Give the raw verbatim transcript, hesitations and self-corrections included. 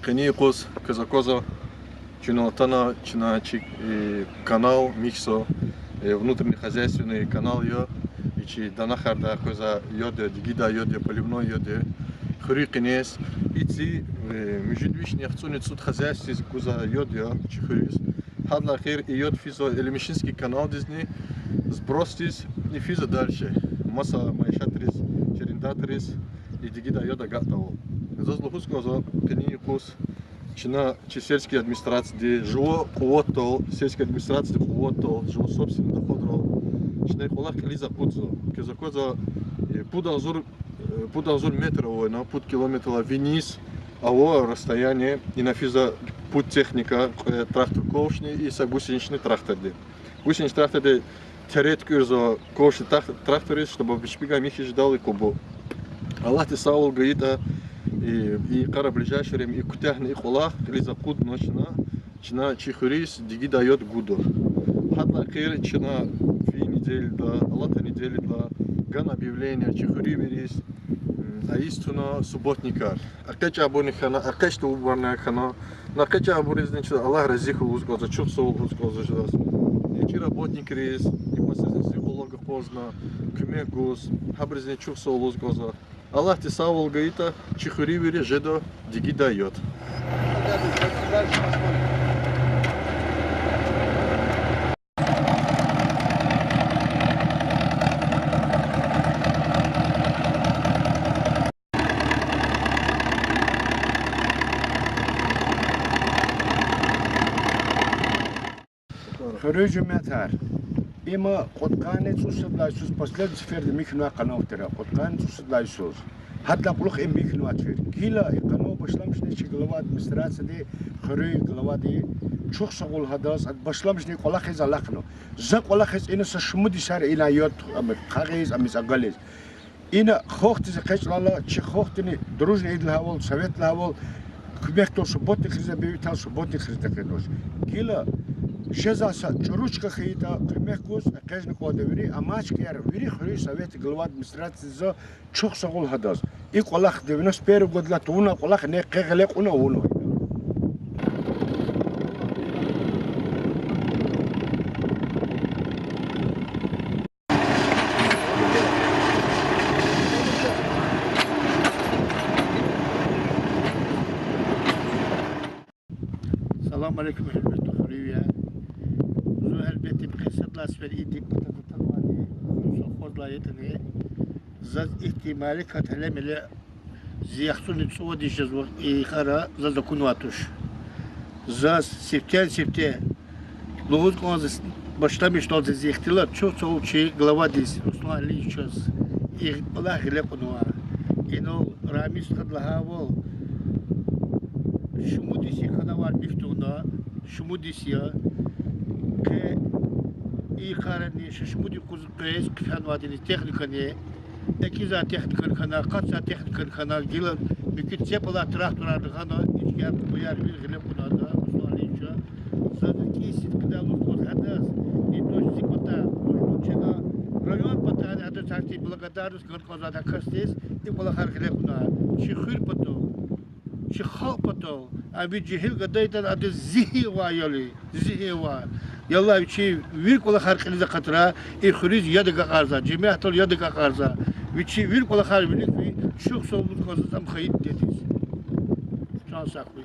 Къенин юкъуз квез аквазва, чна атана, чна чи, э, канал михьзава, э, внутренний хозяйственный канал я, и чи данахардай къвезвай яд я, дигидай яд я, поливной яд я, хуьруьн къенез. И ци, э, муьжуьд вишни яхцӀурни цӀуд хозяйстводиз гузвай яд я чи хуьруьз. Гьадалай эхир и яд физва Элемишинский каналдизни сбросдиз, и физва дальше маса майшатриз, чи арендаторриз, и дигидай яд агакьдайвал. Заз лугьуз кӀанзава, къенин юкъуз чна чи сельский администрацияди жува къуватдал, сельский администрацияди къуватдал, жува собственный доходрал чна и кӀвалах кьилиз акъудзава. Квез аквазва, э, пуд агъзур, э, пуд агъзур метр авайна, пуд километрдилай виниз ава расстояние, ина физва пуд техника, кьве трактор ковшни и са гусеничный тракторди. Гусеничный тракторди тере туькӀуьрзава ковшни трак-, трактордиз, чтобы пишпигай михьиз жедайвал и кубу. Аллагьди сагъвал гайитӀа, и, и йикъара ближайшее время и куьтягьна и кӀвалах кьилиз акъудна чна, чна чи хуьруьз дигидай яд гуда. Гьадалай эхир чна фин неделядилай, алатай неделядилай гана объявление чи хуьруьнвийриз, м, айиз туна субботникар. ЭкъечӀайбурни хьана, экъечӀдайбурни хьана. На экъечӀайбурузни чна Аллагь рази хьуй лугьуз кӀанзава, чухсагъул лугьуз кӀанзава чаз. И чи работникриз, и маса зи къвалав акъвазна куьмек гуз, гьабурузни чухсагъул лугьуз кӀанзава. Аллагьди сагъвал гайитӀа, чи хуьруьнвийри жеда дигидай яд. Хуьруьн жемятар, има кьудкъанни цӀусад лагьай йисуз, последний сеферда михьнавай къанун тир, кьудкъанни цӀусад лагьай йисуз. Гьадалай кьулухъ им михьнавай тир. Гила и къанун башламишна чи глава администрацияди, хуьруьн главади, чухсагъул гьадаз, ада башламишна и кӀвалахиз алахъна. За кӀвалахиз ина са шумуд йисар ина яд, ам хъагъиз, ам агализ. Ина халкьдиз экъечӀайла, чи халкьдини дружно ийидайвал, совет ийидайвал, куьмекдал субботникриз, объявить ийидайвал субботникриз экъечӀнавач. Гила жезвай са чӀуру чка хьайитӀа, куьмек гуз экъечӀна кӀанда вири, амачкаяр вири хуьруьн советдин глава администрациядиз за чухсагъул гьадаз. И кӀвалах девяносто первый годдилай тавунвай кӀвалах, ина къе гъиле кьуна авунва. Салам алейкум, гьуьрметлу хуьруьнвияр. Зун гьелбетда къе сад лагьай сефер и дип патаз атанвайди, совхоздилай ятӀани. Заз ихьтин мярекат гьеле-меле зи яхцӀурни цӀувад йис жезва и йикъара, заз акунвай туш. Заз сифтени-сифте лугьуз кӀанзава, башламишдалди зи ихтилат чухсагъул чи главадиз Руслан Алиевичаз, и кӀвалах гъиле кьунва. Инал Рамиз стхади лагьайвал, шумуд йис я хьанвай михьи тавуна, шумуд йис я. Къе и йикъарани ша шумуд юкъуз къвез хъфенвайди техникани, экъечӀай техникани хьана, къачузвай техникани хьана, гила муькуь цепь алай тракторарни хьана, и чкаяр, кубаяр вири гъиле кьуна ада, Руслан Алиевича. Заз кӀи сидкьидай лугьуз кӀанзава гьадаз, и тӀуш зи патай, чна район патайни адаз гьахьтин благодарность гана кӀанзавайди а касдиз, и кӀвалахар гъиле кьуна. Чи хуьр патал, чи халкь патал, а ви жегьил гадайдани адаз зигьин авай ял я, зигьин авай. Яллагь, вичи вири кӀвалахар кьилиз акъатрай, и хуьруьз яд агакьарзавай, жемятдал яд агакьарзавай. Вичи вири кӀвалахар вилик ви чухсагъул лугьуз кӀанзава ам хайи дидедиз. Чан сагъ хьуй.